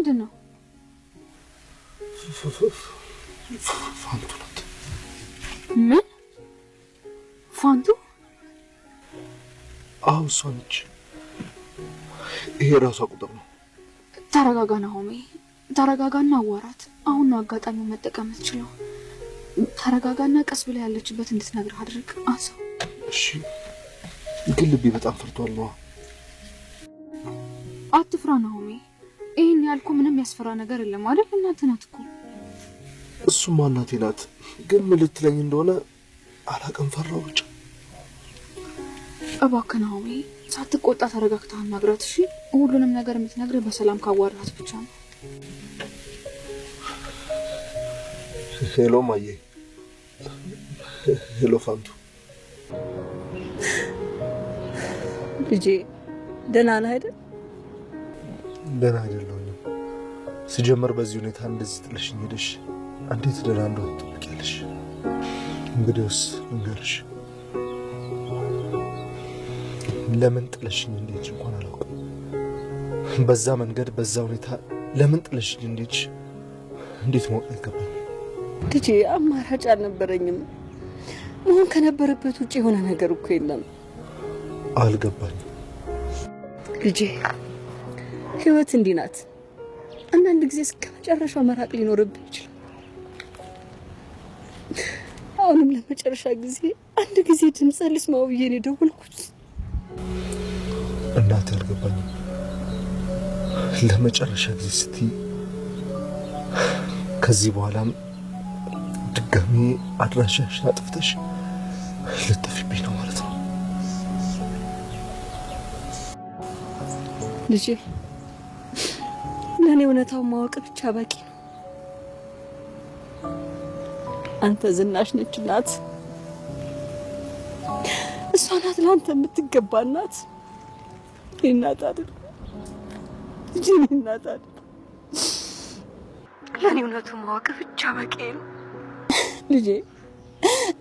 ምንድን ነው? ፋንቱ ናት። ምን ፋንቱ? አዎ እሷ ነች። ይሄ ራሷ ቁጥር ነው። ተረጋጋ ናሆሜ፣ ተረጋጋና አዋራት። አሁን ነው አጋጣሚው መጠቀም የምትችለው። ተረጋጋና ቀስ ብላ ያለችበት እንድትነግርህ አድርግ። አንሳው። እሺ፣ ግን ልቤ በጣም ፈርቷል ነዋ። አትፍራ ናሆሜ። ይህን ያልኩ ምንም ያስፈራ ነገር የለም አይደል? እናትህ ናት እኮ። እሱማ እናቴ ናት፣ ግን ምን ልትለኝ እንደሆነ አላውቅም። ፈራሁ ብቻ። እባክህ ናሆሜ ሳትቆጣ ተረጋግተህ አናግራት እሺ? ሁሉንም ነገር የምትነግርህ በሰላም ካዋራት ብቻ ነው። Hello ማዬ። Hello ፋንቱ። ልጄ ደህና ነህ አይደል? ደህና አይደለሁኝም። ሲጀመር በዚህ ሁኔታ እንደዚህ ጥለሽኝ ሄደሽ እንዴት ደህና እንደሆነ ትጠብቂያለሽ? እንግዲያውስ ልንገርሽ፣ ለምን ጥለሽኝ እንደሄድሽ እንኳን አላውቅም። በዛ መንገድ በዛ ሁኔታ ለምን ጥለሽኝ እንደሄድሽ እንዴት ማወቅ አይገባኝም። ልጄ አማራጭ አልነበረኝም። መሆን ከነበረበት ውጭ የሆነ ነገር እኮ የለም። አልገባኝም ልጄ። ህይወት እንዲህ ናት። አንዳንድ ጊዜ እስከ መጨረሻው መራቅ ሊኖርብህ ይችላል። አሁንም ለመጨረሻ ጊዜ አንድ ጊዜ ድምፅህን ልስማው ብዬ ነው የደወልኩት። እናቴ አልገባኝም። ለመጨረሻ ጊዜ ስትይ ከዚህ በኋላም ድጋሚ አድራሻሽን አጥፍተሽ ልትጠፊብኝ ነው ማለት ነው? ልጄ ለእኔ እውነታውን ማወቅ ብቻ በቂ ነው። አንተ ዝናሽ ነች እናት፣ እሷ ናት ለአንተ የምትገባ እናት። እኔ እናት አይደል ልጄ፣ እኔ እናት አይደል። ለእኔ እውነቱን ማወቅ ብቻ በቂ ነው ልጄ።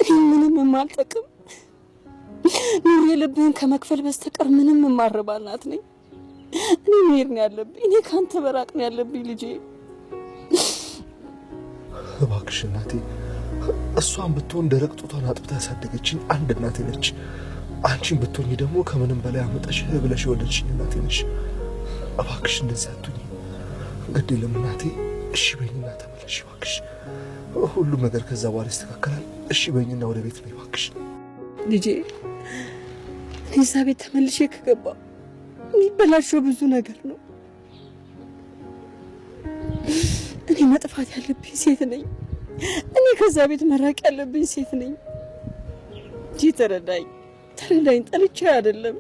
እኔ ምንም የማልጠቅም ኑሬ ልብህን ከመክፈል በስተቀር ምንም የማልረባ እናት ነኝ። እኔ መሄድ ነው ያለብኝ። እኔ ከአንተ መራቅ ነው ያለብኝ ልጄ። እባክሽ እናቴ፣ እሷን ብትሆን ደረቅ ጡቷን አጥብታ ያሳደገችኝ አንድ እናቴ ነች። አንቺን ብትሆኚ ደግሞ ከምንም በላይ አመጠሽ ብለሽ የወለድሽኝ እናቴ ነሽ። እባክሽ እንደዚህ አትሁኚ። ግድ የለም እናቴ፣ እሺ በይኝና ተመለሽ እባክሽ። ሁሉም ነገር ከዛ በኋላ ይስተካከላል። እሺ በይኝና ወደ ቤት ነይ እባክሽ። ልጄ እኔ እዛ ቤት ተመልሼ ከገባ የሚበላሸው ብዙ ነገር ነው። እኔ መጥፋት ያለብኝ ሴት ነኝ። እኔ ከዛ ቤት መራቅ ያለብኝ ሴት ነኝ። ልጄ ተረዳኝ፣ ተረዳኝ። ጠልቼ አይደለም፣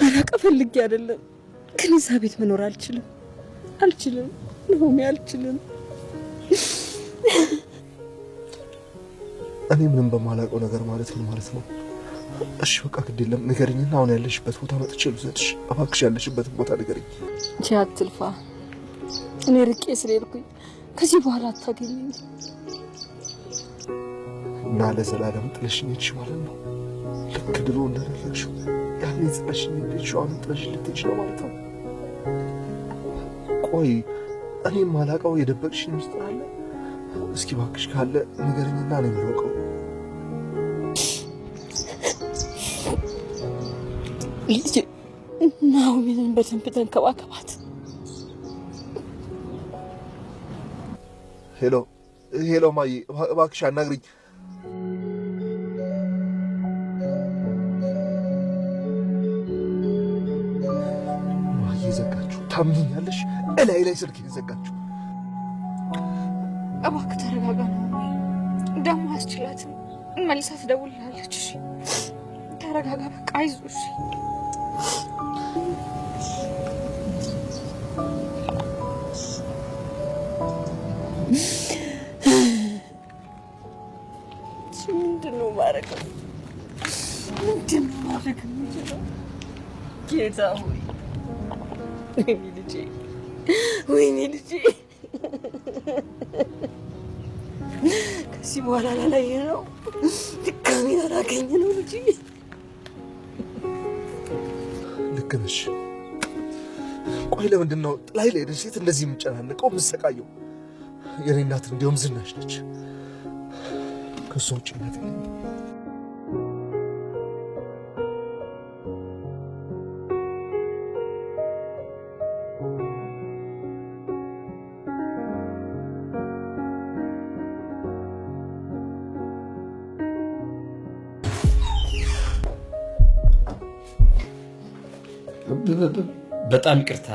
መራቅ ፈልጌ አይደለም፣ ግን እዛ ቤት መኖር አልችልም፣ አልችልም ናሆሜ፣ አልችልም። እኔ ምንም በማላውቀው ነገር ማለት ምን ማለት ነው? እሺ በቃ ግድ የለም ንገሪኝና አሁን ያለሽበት ቦታ መጥቼ ልውሰድሽ። እባክሽ ያለሽበትን ቦታ ንገሪኝ። እንጂ አትልፋ። እኔ ርቄ ስለሄድኩኝ ከዚህ በኋላ አታገኘኝ። እና ለዘላለም ጥለሽኝ ሄድሽ ማለት ነው? ልክ ድሮ እንዳደረግሽው ያኔ ጥለሽኝ ሄድሽው፣ አሁንም ጥለሽኝ ልትሄጂ ነው ማለት ነው? ቆይ እኔ የማላውቀው የደበቅሽኝ ምስጢር አለ? እስኪ እባክሽ ካለ ንገሪኝና እኔ የምለውቀው። ልጄ ናሆሜን በደንብ ተንከባከባት። Hello hello፣ ማዬ እባክሽ አናግሪኝ። ማዬ ዘጋችሁ። ታምኚኛለሽ? እላይ ላይ ስልክ ዘጋችሁ። እባክህ ተረጋጋ ናሆሜ። ደግሞ አስችላትም፣ መልሳ ትደውልልሃለች። እሺ ተረጋጋ፣ በቃ አይዞህ። እሺ ምንድን ነው ማድረግ? ምንድን ነው ማድረግ የምችለው? ጌታ ሆይ ወይኔ ልጄ፣ ወይኔ ልጄ፣ ከዚህ በኋላ ላላየ ነው፣ ድጋሚ ላላገኝ ነው ልጄ። ልክ ነሽ። ቆይ ለምንድን ነው ጥላይ ለሄደች ሴት እንደዚህ የምጨናነቀው የምሰቃየው? የኔ እናት እንዲያውም ዝናሽ ነች። ከእሷ ውጭ እናት የለኝም። በጣም ይቅርታ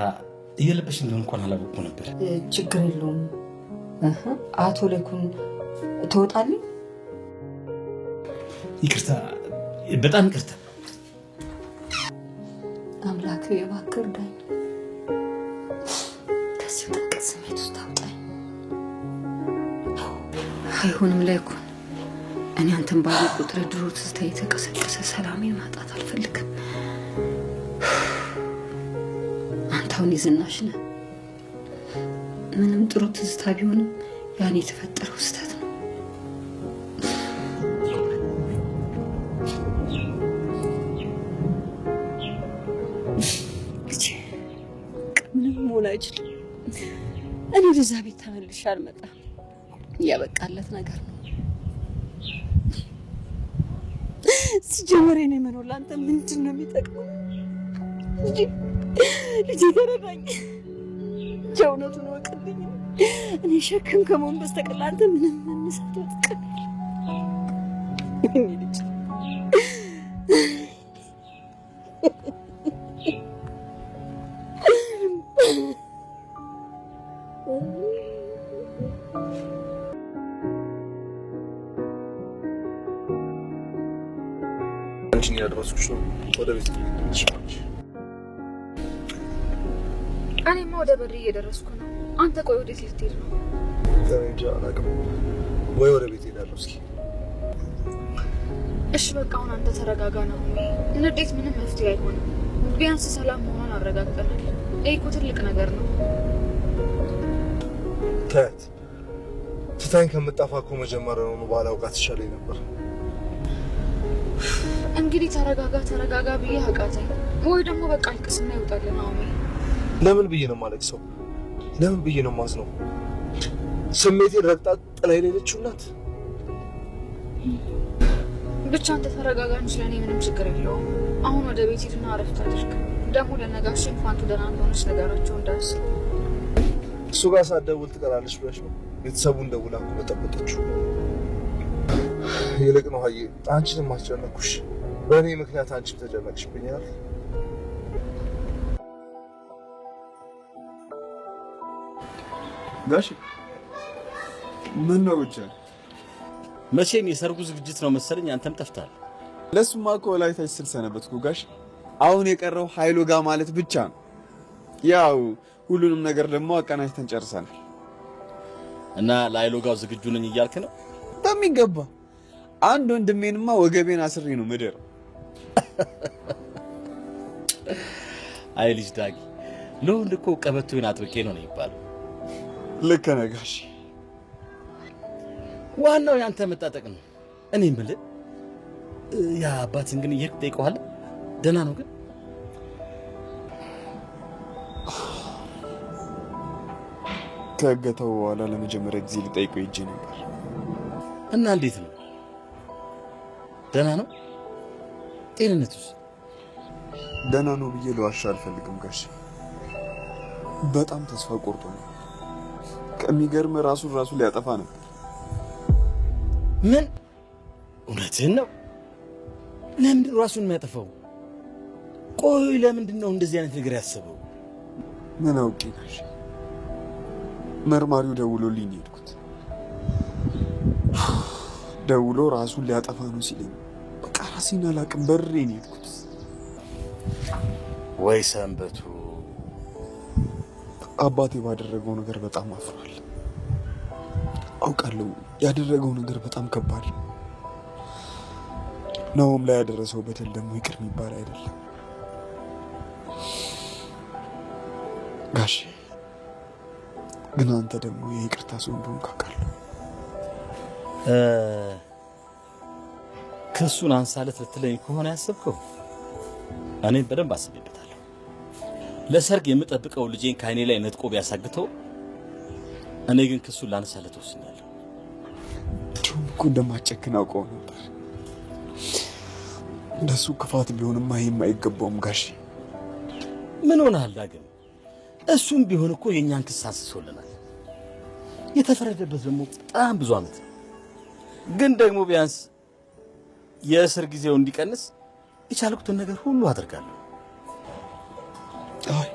እየለበሽ እንደሆነ እንኳን አላወቅኩም ነበር። ችግር የለውም። አቶ ለኩን ትወጣለህ? ይቅርታ፣ በጣም ይቅርታ። አምላክ እባክህ እርዳኝ፣ ከዚህ ውጥንቅጥ ስሜት ውስጥ አውጣኝ። አይሆንም ለይኩን፣ እኔ አንተን ባየ ቁጥር ድሮ ትዝታ የተቀሰቀሰ ሰላሜን ማጣት አልፈልግም። አንተ አሁን የዝናሽ ነህ። ምንም ጥሩ ትዝታ ቢሆንም ያን የተፈጠረው ስህተት ነው። ልጄ ምንም መሆን አይችልም። እኔ ወደዛ ቤት ተመልሼ አልመጣም። ያበቃለት ነገር ነው። ሲጀመር የእኔ መኖር ለአንተ ምንድን ነው የሚጠቅመው? ልጄ ልጄ ተረዳኝ። እውነቱን እወቅልኝ። እኔ ሸክም ከመሆን በስተቀር ለአንተ ምንም የምሰጠው ጥቅም የለም። የእኔ ልጅ አንቺን ያደረስኩሽ ነው። ወደ ቤት ልሽ። እኔማ ወደ በር እየደረስኩ ነው። አንተ ቆይ ወዴት ልትሄድ ነው? እንጃ አላውቅም። ወይ ወደ ቤት እሄዳለሁ። እስኪ እሺ በቃ አሁን አንተ ተረጋጋ ናሆሜ። ንዴት ምንም መፍትሄ አይሆንም። ቢያንስ ሰላም መሆኗን አረጋግጠናል። ይህ እኮ ትልቅ ነገር ነው። ተያት ትታኝ ከምጠፋ እኮ መጀመሪያውኑ ባላውቃት ይሻለኝ ነበር። እንግዲህ ተረጋጋ ተረጋጋ ብዬ አቃተኝ። ወይ ደግሞ በቃ አልቅስና ይውጣልን ናሆሜ። ለምን ብዬ ነው የማለቅሰው? ለምን ብዬ ነው የማዝነው? ስሜቴን ረግጣ ጥላ የሌለችው እናት። ብቻ አንተ ተረጋጋ እንጂ ለእኔ ምንም ችግር የለውም። አሁን ወደ ቤት ሂድና እረፍት አድርግ። ደግሞ ለነጋሽ እንኳን ደህና እንደሆነች ነገራቸው እንዳያስቡ። እሱ ጋር ሳትደውል ትቀራለች ብለሽ ነው? ቤተሰቡን ደውላ እኮ በጠበጠችው። ይልቅ ነው ሀዬ፣ አንቺንም አስጨነኩሽ። በእኔ ምክንያት አንቺም ተጨነቅሽብኝ አይደል? ጋሽ ምን ነው ብቻ መቼም የሰርጉ ዝግጅት ነው መሰለኝ። አንተም ጠፍታል። ለሱማ እኮ ላይ ታች ስል ሰነበትኩ ጋሽ። አሁን የቀረው ኃይሉ ጋር ማለት ብቻ ነው። ያው ሁሉንም ነገር ደግሞ አቀናጅተን ጨርሰናል። እና ለኃይሉ ጋር ዝግጁ ነኝ እያልክ ነው? በሚገባ። አንድ ወንድሜንማ ወገቤን አስሬ ነው ምድር። አይ ልጅ ዳጊ፣ ለወንድ እኮ ቀበቶዬን አጥብቄ ነው የሚባለው። ልክ ነህ ጋሽ። ዋናው ያንተ መጣጠቅ ነው። እኔ የምልህ ያ አባትህን ግን እየሄድክ ትጠይቀዋለህ? ደህና ነው ግን? ከእገታው በኋላ ለመጀመሪያ ጊዜ ልጠይቀው ሄጄ ነበር። እና እንዴት ነው? ደህና ነው? ጤንነቱስ? ደህና ነው ብዬ ልዋሽ አልፈልግም ጋሽ። በጣም ተስፋ ቆርጦ ነው። ከሚገርም ራሱን ራሱ ሊያጠፋ ነበር። ምን? እውነትህን ነው? ለምንድን ራሱን የሚያጠፋው? ቆይ ለምንድን ነው እንደዚህ አይነት ነገር ያሰበው? ምን አውቄ ጋሽ። መርማሪው ደውሎልኝ ነው የሄድኩት። ደውሎ ራሱን ሊያጠፋ ነው ሲለኝ በቃ ራሴን አላቅም፣ በርሬ ነው የሄድኩት። ወይ ሰንበቱ። አባቴ ባደረገው ነገር በጣም አፍሯል። አውቃለሁ ያደረገው ነገር በጣም ከባድ ነው። ናሆም ላይ ያደረሰው በደል ደግሞ ይቅር የሚባል አይደለም ጋሽ። ግን አንተ ደግሞ የይቅርታ ሰው እንደሆንክ አውቃለሁ። ክሱን አንሳለት ልትለኝ ከሆነ ያሰብከው እኔም በደንብ አስቤበታለሁ። ለሰርግ የምጠብቀው ልጄን ከአይኔ ላይ ነጥቆ ቢያሳግተው፣ እኔ ግን ክሱን ላነሳለት ወስኛለሁ። ድሮም እኮ እንደማጨክን አውቀው ነበር። እንደሱ ክፋት ቢሆንማ ይሄም አይገባውም ጋሼ። ምን ሆነሃል ዳግም? እሱም ቢሆን እኮ የእኛን ክስ አንስቶልናል። የተፈረደበት ደግሞ በጣም ብዙ ዓመት ነው። ግን ደግሞ ቢያንስ የእስር ጊዜው እንዲቀንስ የቻልኩትን ነገር ሁሉ አደርጋለሁ። አይ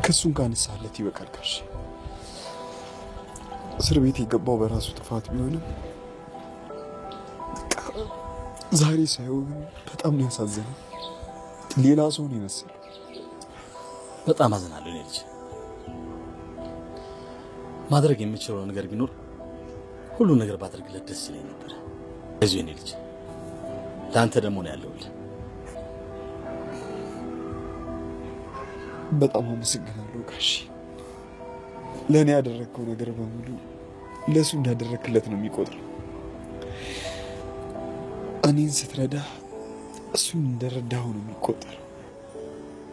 ክሱን ካነሳለት ይበቃል ጋሼ። እስር ቤት የገባው በራሱ ጥፋት ቢሆንም በቃ ዛሬ ሳየው ግን በጣም ነው ያሳዘነኝ። ሌላ ሰው ነው የመሰለው። በጣም አዝናለሁ የኔ ልጅ። ማድረግ የምችለው ነገር ቢኖር ሁሉ ነገር ባደርግለት ደስ ይለኝ ነበር። አይዞህ የኔ ልጅ፣ ለአንተ ደግሞ ነው ያለሁልህ። በጣም አመሰግናለሁ ጋሼ። ለእኔ ያደረግከው ነገር በሙሉ ለእሱ እንዳደረግክለት ነው የሚቆጥረው። እኔን ስትረዳ እሱን እንደረዳኸው ነው የሚቆጠረው።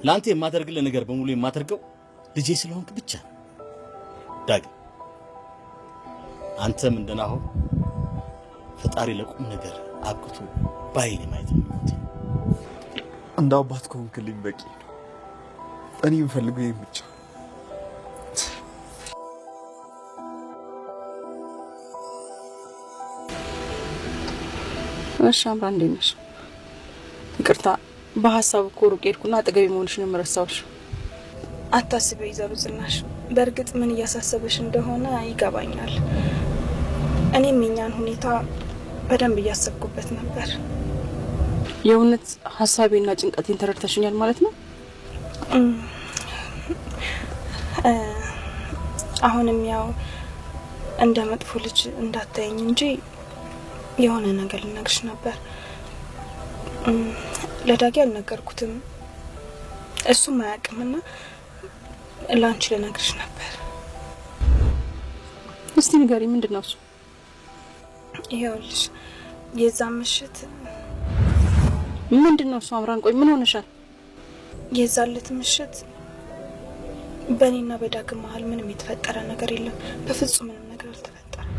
ለአንተ የማደርግልህ ነገር በሙሉ የማደርገው ልጄ ስለሆንክ ብቻ ነው። ዳግም አንተም እንደናሆም ፈጣሪ ለቁም ነገር አብቅቶ ባይኔ ማየት ነው ምኞቴ። እንደ አባት ከሆንክልኝ በቂ ነው። እኔ የምፈልገው ይሄን ብቻ ነው። እሺ አምራ፣ እንዴት ነሽ? ይቅርታ በሀሳብ እኮ ሩቅ ሄድኩና አጠገቤ መሆንሽንም ረሳሁሽ። አታስቢ ወይዘሮ ዝናሽ፣ በእርግጥ ምን እያሳሰበሽ እንደሆነ ይገባኛል። እኔም የኛን ሁኔታ በደንብ እያሰብኩበት ነበር። የእውነት ሀሳቤና ጭንቀቴን ተረድተሽኛል ማለት ነው? እም፣ እ፣ አሁንም ያው እንደ መጥፎ ልጅ እንዳታየኝ እንጂ የሆነ ነገር ልነግርሽ ነበር። እም፣ ለዳጊ አልነገርኩትም፣ እሱም አያውቅምና ለአንቺ ልነግርሽ ነበር። እስቲ ንገሪ፣ ምንድን ነው እሱ? ይኸውልሽ የዛ ምሽት ምንድን ነው እሱ? አምራን፣ ቆይ ምን ሆነሻል? የዛን ዕለት ምሽት በእኔና በዳግም መሀል ምንም የተፈጠረ ነገር የለም። በፍጹም ምንም ነገር አልተፈጠረም።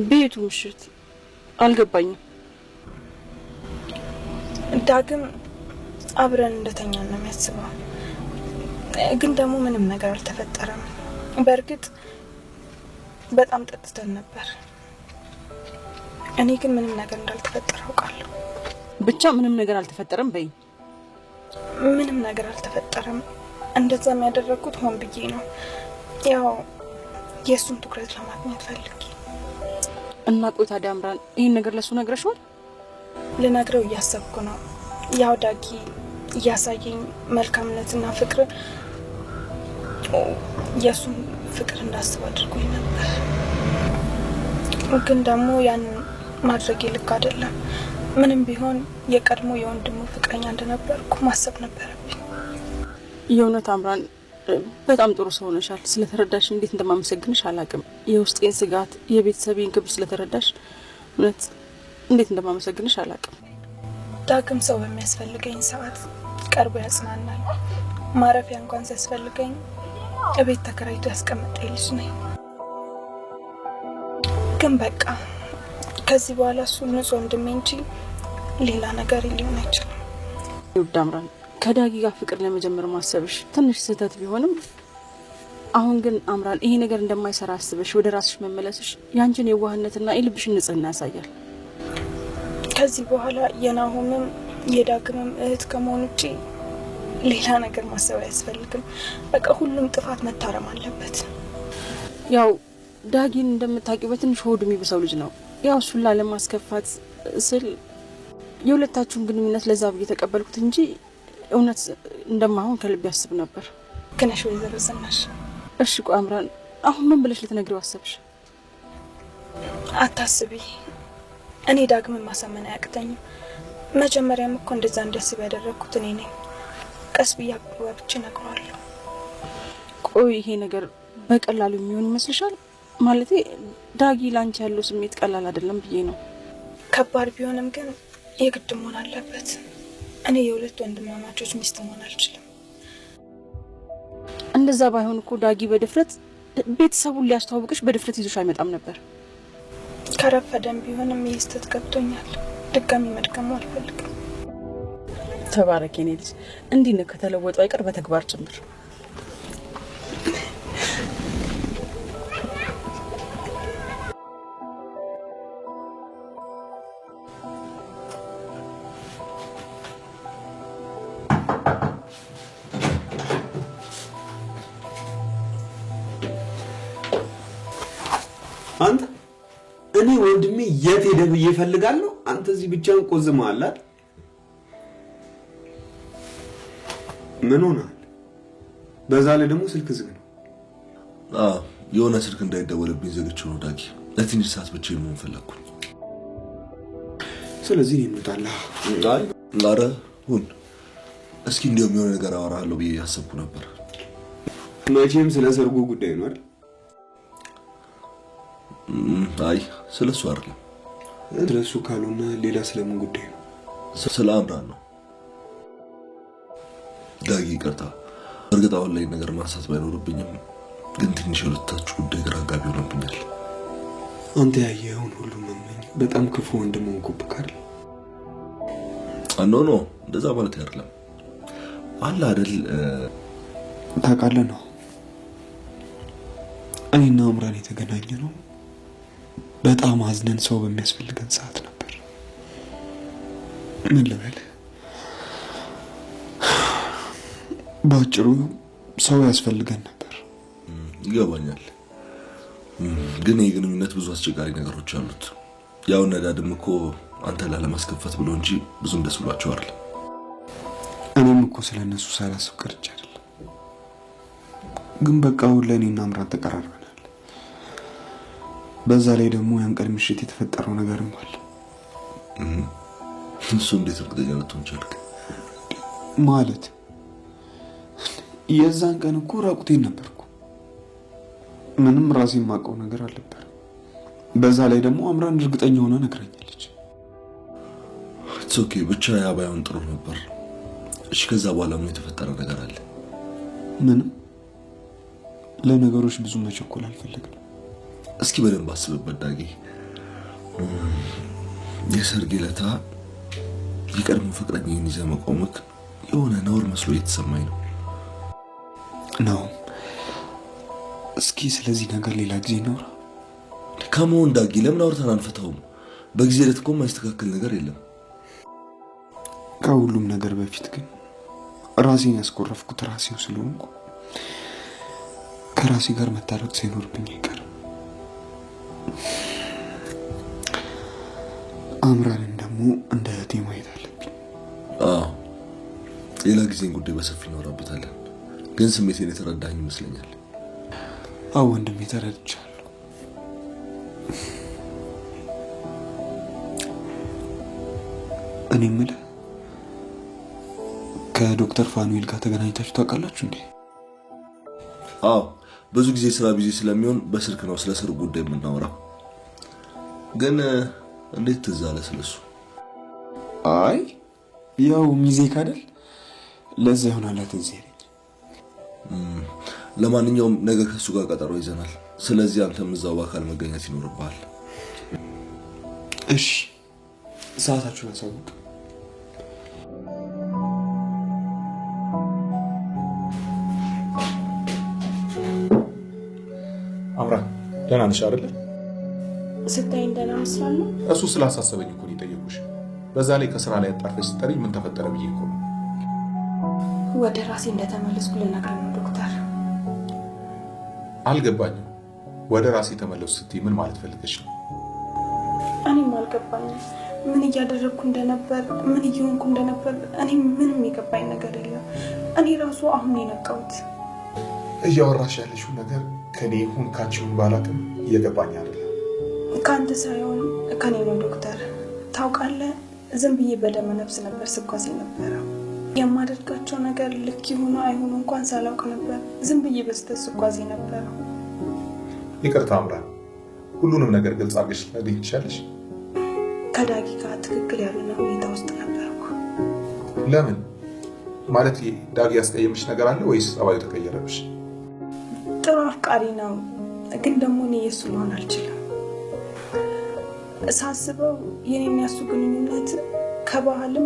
ቤቱ ምሽት አልገባኝም። ዳግም አብረን እንደተኛን ነው የሚያስበው፣ ግን ደግሞ ምንም ነገር አልተፈጠረም። በእርግጥ በጣም ጠጥተን ነበር። እኔ ግን ምንም ነገር እንዳልተፈጠረ አውቃለሁ። ብቻ ምንም ነገር አልተፈጠረም በይኝ። ምንም ነገር አልተፈጠረም። እንደዛም ያደረግኩት ሆን ብዬ ነው። ያው የእሱን ትኩረት ለማግኘት ፈልጌ። እና ቆይ ታዲያ አምራን፣ ይህን ነገር ለእሱ ነግረሽዋል? ልነግረው እያሰብኩ ነው። ያው ዳጊ እያሳየኝ መልካምነትና ፍቅር የእሱን ፍቅር እንዳስብ አድርጎኝ ነበር። ግን ደግሞ ያንን ማድረጌ ልክ አይደለም። ምንም ቢሆን የቀድሞ የወንድሙ ፍቅረኛ እንደነበርኩ ማሰብ ነበረብኝ። የእውነት አምራን፣ በጣም ጥሩ ሰው ሆነሻል። ስለተረዳሽ እንዴት እንደማመሰግንሽ አላውቅም። የውስጤን ስጋት፣ የቤተሰቤን ክብር ስለተረዳሽ እውነት እንዴት እንደማመሰግንሽ አላውቅም። ዳግም ሰው በሚያስፈልገኝ ሰዓት ቀርቦ ያጽናናል። ማረፊያ እንኳን ሲያስፈልገኝ እቤት ተከራይቶ ያስቀመጠኝ ልጅ ነኝ። ግን በቃ ከዚህ በኋላ እሱ ንጹሕ ወንድሜ እንጂ ሌላ ነገር ሊሆን አይችልም። ውድ አምራን፣ ከዳጊ ጋር ፍቅር ለመጀመር ማሰብሽ ትንሽ ስህተት ቢሆንም አሁን ግን አምራን ይሄ ነገር እንደማይሰራ አስበሽ ወደ ራስሽ መመለስሽ ያንቺን የዋህነትና የልብሽን ንጽህና ያሳያል። ከዚህ በኋላ የናሆምም የዳግምም እህት ከመሆን ውጪ ሌላ ነገር ማሰብ አያስፈልግም። በቃ ሁሉም ጥፋት መታረም አለበት። ያው ዳጊን እንደምታውቂው በትንሽ ሆዱ የሚብሰው ልጅ ነው። ያው እሱን ላለማስከፋት ስል የሁለታችሁን ግንኙነት ለዛ ብዬ ተቀበልኩት እንጂ እውነት እንደማሆን ከልብ ያስብ ነበር። ልክ ነሽ ወይዘሮ ዝናሽ። እሺ ቆይ አምራን፣ አሁን ምን ብለሽ ልትነግሪው አሰብሽ? አታስቢ፣ እኔ ዳግምን ማሳመን አያቅተኝም። መጀመሪያም እኮ እንደዛ እንዲያስብ ያደረግኩት እኔ ነኝ። ቀስ ብዬ አግባብቼ እነግረዋለሁ። ቆይ ይሄ ነገር በቀላሉ የሚሆን ይመስልሻል? ማለቴ ዳጊ ላንቺ ያለው ስሜት ቀላል አይደለም ብዬ ነው። ከባድ ቢሆንም ግን የግድ መሆን አለበት። እኔ የሁለት ወንድማማቾች ሚስት መሆን አልችልም። እንደዛ ባይሆን እኮ ዳጊ በድፍረት ቤተሰቡን ሊያስተዋውቅሽ በድፍረት ይዞሽ አይመጣም ነበር። ከረፈደም ቢሆንም ይህ ስህተት ገብቶኛል። ድጋሚ መድገሙ አልፈልግም። ተባረክ የኔ ልጅ። እንዲህ ነው ከተለወጠው አይቀር በተግባር ጭምር። አንተ እኔ ወንድሜ የት ሄደ ብዬ እፈልጋለሁ። አንተ እዚህ ብቻህን ቆዝመሃል አይደል? ምን ሆነሃል? በዛ ላይ ደግሞ ስልክ ዝግ ነው። አዎ የሆነ ስልክ እንዳይደወልብኝ ዘግቼው ነው ዳጊ። ለትንሽ ሰዓት ብቻዬን መሆን ፈለግኩኝ። ስለዚህ እኔ እንውጣላ። አይ ኧረ ሁን እስኪ እንዲያውም የሆነ ነገር አወራሃለሁ ብዬ ያሰብኩ ነበር። መቼም ስለ ሰርጉ ጉዳይ ነው አይደል? አይ ስለሱ አይደለም። ስለሱ ካልሆነ ሌላ ስለምን ጉዳይ ነው? ስለ አምራን ነው ዳጊ። ይቅርታ፣ እርግጥ አሁን ላይ ነገር ማንሳት ባይኖርብኝም ግን ትንሽ የሁለታችሁ ጉዳይ ግራ አጋቢ ሆኖብኛል። አንተ ያየኸውን ሁሉ መመኝ በጣም ክፉ ወንድም ሆንኩብህ አይደል? No no፣ እንደዛ ማለት አይደለም። አለ አይደል ታውቃለህ ነው እኔና አምራን የተገናኘ ነው በጣም አዝነን ሰው በሚያስፈልገን ሰዓት ነበር። ምን ልበል፣ በአጭሩ ሰው ያስፈልገን ነበር። ይገባኛል። ግን ይህ ግንኙነት ብዙ አስቸጋሪ ነገሮች አሉት። ያው ነዳድም እኮ አንተ ላለማስከፈት ብሎ እንጂ ብዙም ደስ ብሏቸው አይደለም። እኔም እኮ ስለ እነሱ ሳላስብ ቀርቼ አይደለም። ግን በቃ አሁን ለእኔና አምራን ተቀራርበናል። በዛ ላይ ደግሞ ያን ቀን ምሽት የተፈጠረው ነገርም አለ። እሱ እንዴት እርግጠኛ ልትሆን ቻልክ? ማለት የዛን ቀን እኮ ራቁቴን ነበርኩ። ምንም ራሴ የማውቀው ነገር አልነበረም። በዛ ላይ ደግሞ አምራን እርግጠኛ ሆና ነግራኛለች። It's okay፣ ብቻ ያ ባይሆን ጥሩ ነበር። እሺ፣ ከዛ በኋላ ምን የተፈጠረ ነገር አለ? ምንም። ለነገሮች ብዙ መቸኮል አልፈለግንም። እስኪ በደንብ አስብበት ዳጊ። የሰርጌ ለታ የቀድሞ ፍቅረኛዬን ይዘህ መቆምክ የሆነ ነውር መስሎ እየተሰማኝ ነው። ነው። እስኪ ስለዚህ ነገር ሌላ ጊዜ እናውራ። ከመሆን ዳጊ፣ ለምን አውርተን አንፈታውም? በጊዜ ሂደት እኮ የማይስተካከል ነገር የለም። ከሁሉም ነገር በፊት ግን ራሴን ያስኮረፍኩት ራሴው ስለሆንኩ ከራሴ ጋር መታረቅ ሳይኖርብኝ አይቀርም። አምራንን ደግሞ እንደ እህቴ ማየት አለብኝ። አዎ ሌላ ጊዜን ጉዳይ በሰፊ እናወራበታለን። ግን ስሜቴን የተረዳኝ ይመስለኛል። አዎ ወንድሜ ተረድቻለሁ። እኔ የምልህ ከዶክተር ፋኑኤል ጋር ተገናኝታችሁ ታውቃላችሁ እንዴ? አዎ ብዙ ጊዜ ስራ busy ስለሚሆን በስልክ ነው ስለ ሰርጉ ጉዳይ የምናወራው። ግን እንዴት ትዝ አለ ስለሱ? አይ ያው ሚዜ ካደል ለዛ ይሆናል ትዝ ያለኝ። ለማንኛውም ነገ ከሱ ጋር ቀጠሮ ይዘናል። ስለዚህ አንተም እዛው በአካል መገኘት ይኖርብሃል። እሺ፣ ሰዓታችሁን አሳውቅ። አምራን ደህና ነሽ አይደለ? ስታይ ደህና እመስላለሁ። እሱ ስላሳሰበኝ እኮ ነው የጠየኩሽ። በዛ ላይ ከስራ ላይ አጣርፈሽ ስትጠሪኝ ምን ተፈጠረ ብዬ እኮ ነው። ወደ ራሴ እንደተመለስኩ ልነግርህ ነው ዶክተር። አልገባኝም። ወደ ራሴ ተመለሱ ስትይ ምን ማለት ፈልገሽ ነው? እኔም አልገባኝም። ምን እያደረግኩ እንደነበር፣ ምን እየሆንኩ እንደነበር እኔ ምንም የገባኝ ነገር የለም። እኔ ራሱ አሁን ነው የነቃሁት። እያወራሽ ያለሽው ነገር ከኔ ይሁን ካንቺ ይሁን ባላውቅም እየገባኝ አይደለም። ከአንተ ሳይሆን ከኔ ነው ዶክተር። ታውቃለህ፣ ዝም ብዬ በደመ ነፍስ ነበር ስጓዝ የነበረው። የማደርጋቸው ነገር ልክ ይሁኑ አይሁኑ እንኳን ሳላውቅ ነበር ዝም ብዬ በስህተት ስጓዝ የነበረው። ይቅርታ አምራን፣ ሁሉንም ነገር ግልጽ አድርገሽ ልትነግሪኝ ትችያለሽ? ከዳጊ ጋር ትክክል ያልሆነ ሁኔታ ውስጥ ነበርኩ። ለምን ማለት ዳጊ ያስቀየምሽ ነገር አለ ወይስ ጸባዩ ተቀየረብሽ? ጥሩ አፍቃሪ ነው፣ ግን ደግሞ እኔ የእሱ መሆን አልችልም። ሳስበው የኔና የእሱ ግንኙነት ከባህልም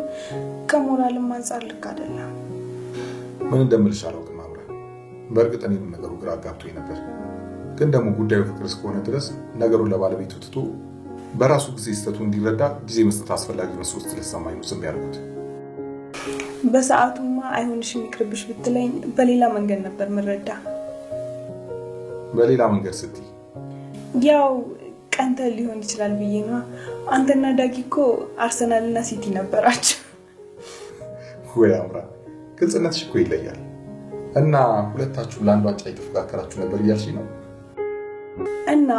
ከሞራልም አንጻር ልክ አይደለም። ምን እንደምልሽ አላውቅም አምራ። በእርግጥ እኔንም ነገሩ ግራ አጋብቶኝ ነበር። ግን ደግሞ ጉዳዩ ፍቅር እስከሆነ ድረስ ነገሩን ለባለቤቱ ትቶ በራሱ ጊዜ ስህተቱ እንዲረዳ ጊዜ መስጠት አስፈላጊ መስሎ ስለተሰማኝ ነው ዝም ያልኩት። በሰዓቱማ አይሆንሽም ይቅርብሽ ብትለኝ በሌላ መንገድ ነበር ምረዳ። በሌላ መንገድ ስትይ? ያው ቀንተ ሊሆን ይችላል ብዬ ነዋ። አንተና ዳጊ እኮ አርሰናልና ሲቲ ነበራችሁ። ወይ አምራ፣ ግልጽነትሽ እኮ ይለያል። እና ሁለታችሁም ለአንድ ዋንጫ እየተፎካከራችሁ ነበር እያልሽኝ ነው? እና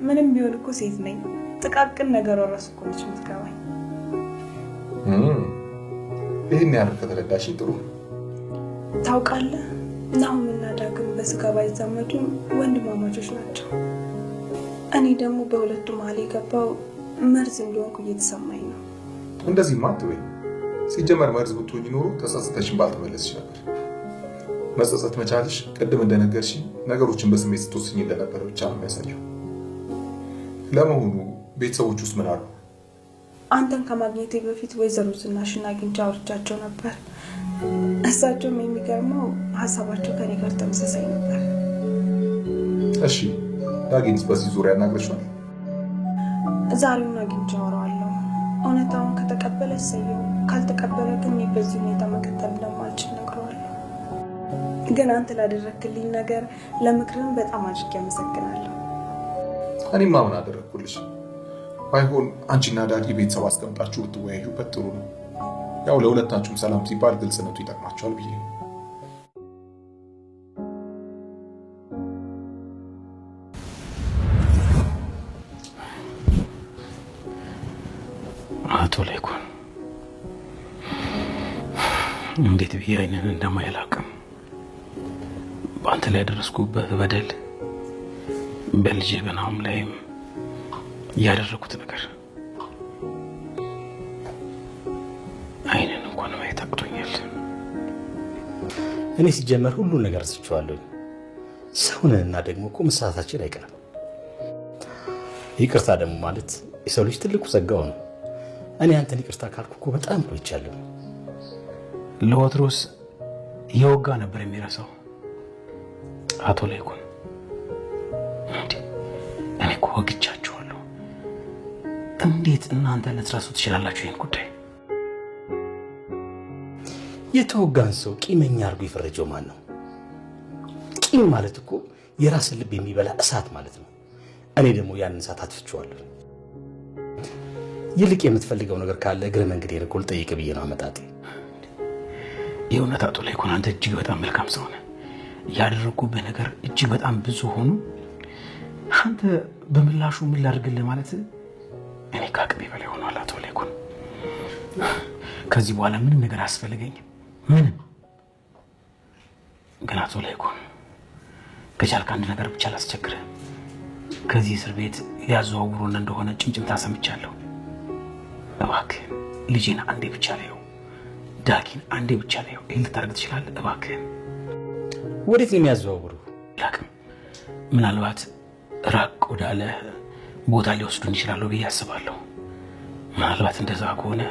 ምንም ቢሆን እኮ ሴት ነኝ። ጥቃቅን ነገሯ እራሱ እኮ ነች የምትገባኝ። ይህን ያህል ከተረዳሽኝ ጥሩ። ታውቃለህ፣ ናሁምና ዳግም በስጋ ባይዛመዱም ወንድማማቾች ናቸው። እኔ ደግሞ በሁለቱ መሀል የገባው መርዝ እንደሆንኩ እየተሰማኝ ነው። እንደዚህማ አትበይ። ሲጀመር መርዝ ብትሆኚ ኖሮ ተጸጽተሽን ባልተመለስሽ ነበር። መጸጸት መቻልሽ ቅድም እንደነገርሽኝ ነገሮችን በስሜት ስትወስኝ እንደነበረ ብቻ ነው የሚያሳየው። ለመሆኑ ቤተሰቦች ውስጥ ምን አሉ? አንተን ከማግኘቴ በፊት ወይዘሮ ዝናሽን አግኝቼ አውርቻቸው ነበር። እሳቸውም የሚገርመው ሀሳባቸው ከኔ ጋር ተመሳሳይ ነበር። እሺ፣ ዳጊንስ በዚህ ዙሪያ አናግረሽዋል? ዛሬውን አግኝቼ አወራዋለሁ። እውነታውን ከተቀበለ እሰየው፣ ካልተቀበለ ግን እኔ በዚህ ሁኔታ መቀጠል እንደማልችል እነግረዋለሁ። ግን አንተ ላደረክልኝ ነገር ለምክርም በጣም አድርጌ አመሰግናለሁ። እኔማ ምን አደረግኩልሽ? ባይሆን አንቺና ዳጊ ቤተሰብ አስቀምጣችሁ ብትወያዩበት ጥሩ ነው። ያው ለሁለታችሁም ሰላም ሲባል ግልጽነቱ ይጠቅማቸዋል ብዬ ነው። አቶ ላይኩን እንዴት ብዬ አይንን እንደማይላቅም በአንተ ላይ ያደረስኩበት በደል በልጄ በናሁም ላይም ያደረኩት ነገር አይንን እንኳን ማየት አቅቶኛል። እኔ ሲጀመር ሁሉን ነገር ስቼዋለሁ። ሰውንና ደግሞ እኮ መሳሳታችን አይቀርም። ይቅርታ ደግሞ ማለት የሰው ልጅ ትልቁ ጸጋው ነው። እኔ አንተን ይቅርታ ካልኩ እኮ በጣም ቆይቻለሁ። ለወትሮስ የወጋ ነበር የሚረሳው አቶ ላይኩን። እንዴ እኔ እኮ ወግቻችኋለሁ። እንዴት እናንተ ልትረሱ ትችላላችሁ ይህን ጉዳይ? የተወጋን ሰው ቂመኛ አድርጎ የፈረጀው ማን ነው? ቂም ማለት እኮ የራስን ልብ የሚበላ እሳት ማለት ነው። እኔ ደግሞ ያንን እሳት አጥፍቼዋለሁ። ይልቅ የምትፈልገው ነገር ካለ እግረ መንገዴን እኮ ልጠይቅ ብዬ ነው አመጣጤ። የእውነት አቶ ላይኩን አንተ እጅግ በጣም መልካም ሰው ነህ። ያደረኩብህ ነገር እጅግ በጣም ብዙ ሆኖ አንተ በምላሹ ምን ላድርግልህ ማለት እኔ ከአቅሜ በላይ ሆኗል። አቶ ላይኩን ከዚህ በኋላ ምንም ነገር አያስፈልገኝም፣ ምንም። ግን አቶ ላይኩን ከቻልክ አንድ ነገር ብቻ ላስቸግርህ። ከዚህ እስር ቤት ሊያዘዋውሩን እንደሆነ ጭምጭምታ ሰምቻለሁ። እባክህን ልጄን አንዴ ብቻ ላየው፣ ዳጊን አንዴ ብቻ ላየው። ይህን ልታደርግ ትችላለህ? እባክህን። ወዴት ነው የሚያዘዋውሩ? አላውቅም። ምናልባት ራቅ ወዳለ ቦታ ሊወስዱን ይችላሉ ብዬ አስባለሁ። ምናልባት እንደዛ ከሆነ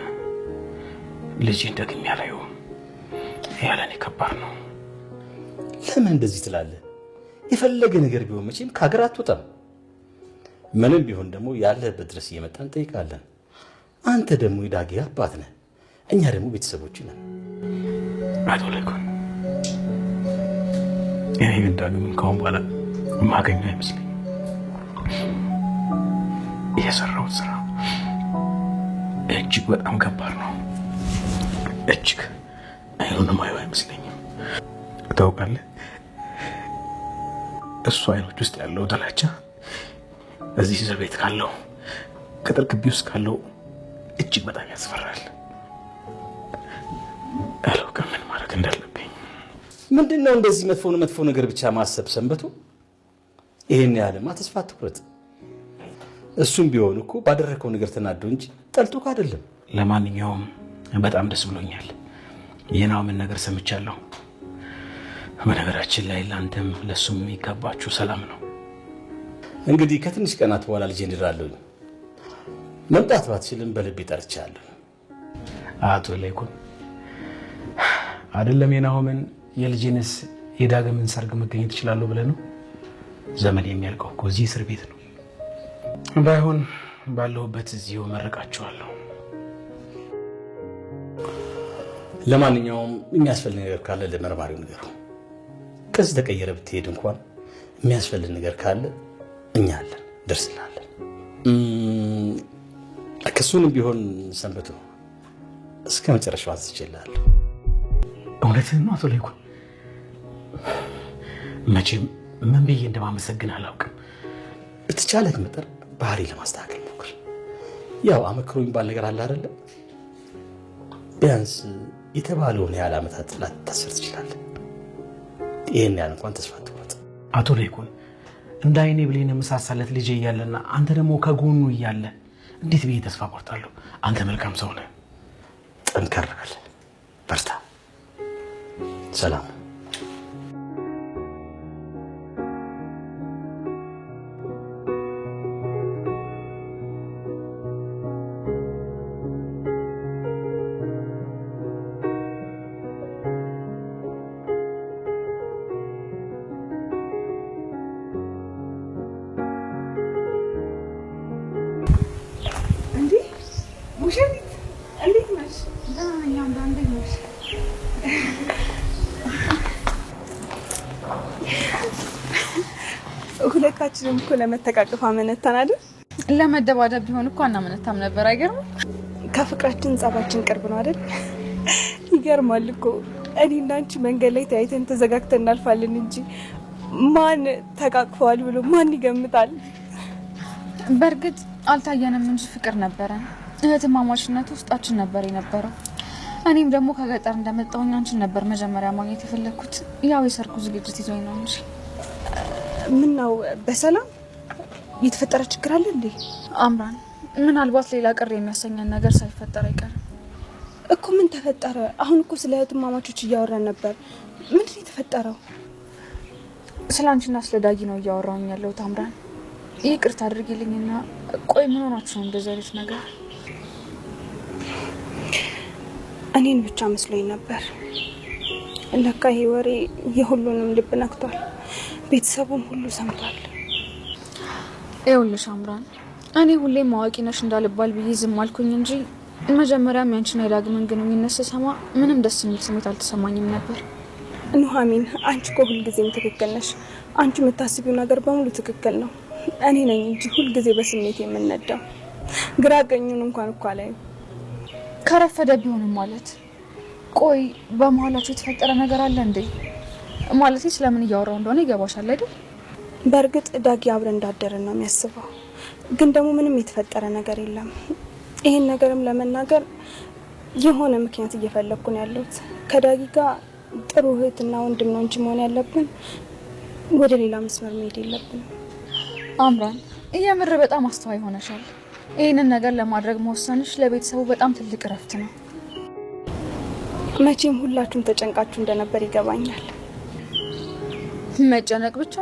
ልጄን ደግሜ አላየውም። ያለኔ ከባድ ነው። ለምን እንደዚህ ትላለህ? የፈለገ ነገር ቢሆን መቼም ከሀገር አትወጣም። ምንም ቢሆን ደግሞ ያለህበት ድረስ እየመጣን እንጠይቃለን። አንተ ደግሞ የዳጊ አባት ነህ፣ እኛ ደግሞ ቤተሰቦች ነን። አቶ ላይኩን እኔ ግን ዳግምን ከአሁን በኋላ የማገኘው አይመስለኝም። የሰራሁት ስራ እጅግ በጣም ከባድ ነው። እጅግ አይኑንም አየው አይመስለኝም። ታውቃለህ፣ እሱ አይኖች ውስጥ ያለው ጥላቻ እዚህ እስር ቤት ካለው ቅጥር ግቢ ውስጥ ካለው እጅግ በጣም ያስፈራል። አላውቅም ምን ማድረግ እንዳለብኝ። ምንድን ነው እንደዚህ መጥፎ ነገር ብቻ ማሰብ ሰንበቱ? ይሄን ያህልማ ተስፋ አትቁረጥ። እሱም ቢሆን እኮ ባደረከው ነገር ተናዶ እንጂ ጠልቶህ አይደለም። ለማንኛውም በጣም ደስ ብሎኛል። የናኦምን ነገር ሰምቻለሁ። በነገራችን ላይ ላንተም ለሱም የሚገባችሁ ሰላም ነው። እንግዲህ ከትንሽ ቀናት በኋላ ልጄን እድራለሁ። መምጣት ባትችልም በልቤ ጠርቻለሁ። አቶ ላይኩን አይደለም የናኦምን የልጄንስ የዳግምን ሰርግ መገኘት እችላለሁ ብለህ ነው? ዘመን የሚያልቀው እኮ እዚህ እስር ቤት ነው። ባይሆን ባለሁበት እዚሁ መርቃችኋለሁ። ለማንኛውም የሚያስፈልግ ነገር ካለ ለመርማሪው ንገረው። ከዚህ ተቀየረ ብትሄድ እንኳን የሚያስፈልግ ነገር ካለ እኛ አለን፣ ደርስልሃለን። ክሱንም ቢሆን ሰንበቱ እስከ መጨረሻው አንስቼልሃለሁ። እውነትህን ነው አቶ ላይኩን። መቼም ምን ብዬ እንደማመሰግን አላውቅም። በተቻለህ መጠን ባህሪ ለማስተካከል ሞክር። ያው አመክሮ የሚባል ነገር አለ አይደለ? ቢያንስ የተባለውን ያህል ዓመታት ላትታሰር ትችላለህ። ይህን ያህል እንኳን ተስፋ አትቁረጥ። አቶ ላይኩን እንደ አይኔ ብሌን የምሳሳለት ልጄ እያለና አንተ ደግሞ ከጎኑ እያለ እንዴት ብዬ ተስፋ ቆርጣለሁ? አንተ መልካም ሰው ነህ። ጠንከር በል፣ በርታ። ሰላም። እንዴ ሙሽሪት እንዴት ነሽ? ደህና ነኝ። አምራ እንዴት ነሽ? ሁለታችንም እኮ ለመተቃቀፍ አመነታን አይደል? ለመደባደብ ቢሆን እኮ አናመነታም ነበር። አይገርምም? ከፍቅራችን ጸባችን ቅርብ ነው አይደል? ይገርማል እኮ እኔ እና አንቺ መንገድ ላይ ተያይተን ተዘጋግተን እናልፋለን እንጂ ማን ተቃቅፈዋል ብሎ ማን ይገምታል? በእርግጥ አልታየንም እንጂ ፍቅር ነበረን። እህትማማችነት ውስጣችን ነበር የነበረው። እኔም ደግሞ ከገጠር እንደመጣሁኝ አንቺን ነበር መጀመሪያ ማግኘት የፈለግኩት። ያው የሰርጉ ዝግጅት ይዞኝ ነው እንጂ። ምን ነው በሰላም የተፈጠረ ችግር አለ እንዴ? አምራን፣ ምናልባት ሌላ ቅር የሚያሰኘን ነገር ሳይፈጠር አይቀርም እኮ። ምን ተፈጠረ? አሁን እኮ ስለ እህትማማቾች እያወራን ነበር። ምንድን ነው የተፈጠረው? ስለ አንቺና ስለ ዳጊ ነው እያወራሁኝ ያለሁት አምራን። ይቅርታ አድርጊልኝና፣ ቆይ ምን ሆናችሁ ነው እንደዚህ አይነት ነገር? እኔን ብቻ መስሎኝ ነበር። ለካ ይሄ ወሬ የሁሉንም ልብ ነክቷል። ቤተሰቡም ሁሉ ሰምቷል። ይኸውልሽ አምራን፣ እኔ ሁሌም አዋቂ ነሽ እንዳልባል ብዬ ዝም አልኩኝ እንጂ መጀመሪያም ያንቺና የዳግምን ግንኙነት ስሰማ ምንም ደስ የሚል ስሜት አልተሰማኝም ነበር። ኑሐሚን፣ አንቺ እኮ ሁልጊዜም ትክክል ነሽ። አንቺ የምታስቢው ነገር በሙሉ ትክክል ነው። እኔ ነኝ እንጂ ሁልጊዜ በስሜት የምነዳው። ግራ ቀኙን እንኳን እኮ አላይም። ከረፈደ ቢሆንም ማለት ቆይ፣ በመሀላችሁ የተፈጠረ ነገር አለ እንዴ? ማለት ስለምን እያወራው እንደሆነ ይገባሻል አይደል? በእርግጥ ዳጊ አብረን እንዳደረን ነው የሚያስበው፣ ግን ደግሞ ምንም የተፈጠረ ነገር የለም። ይህን ነገርም ለመናገር የሆነ ምክንያት እየፈለግኩ ነው ያለሁት። ከዳጊ ጋር ጥሩ እህትና ወንድም ነው እንጂ መሆን ያለብን ወደ ሌላ መስመር መሄድ የለብንም። አምራን፣ የምር በጣም አስተዋይ ሆነሻል። ይህንን ነገር ለማድረግ መወሰንሽ ለቤተሰቡ በጣም ትልቅ እረፍት ነው። መቼም ሁላችሁም ተጨንቃችሁ እንደነበር ይገባኛል። መጨነቅ ብቻ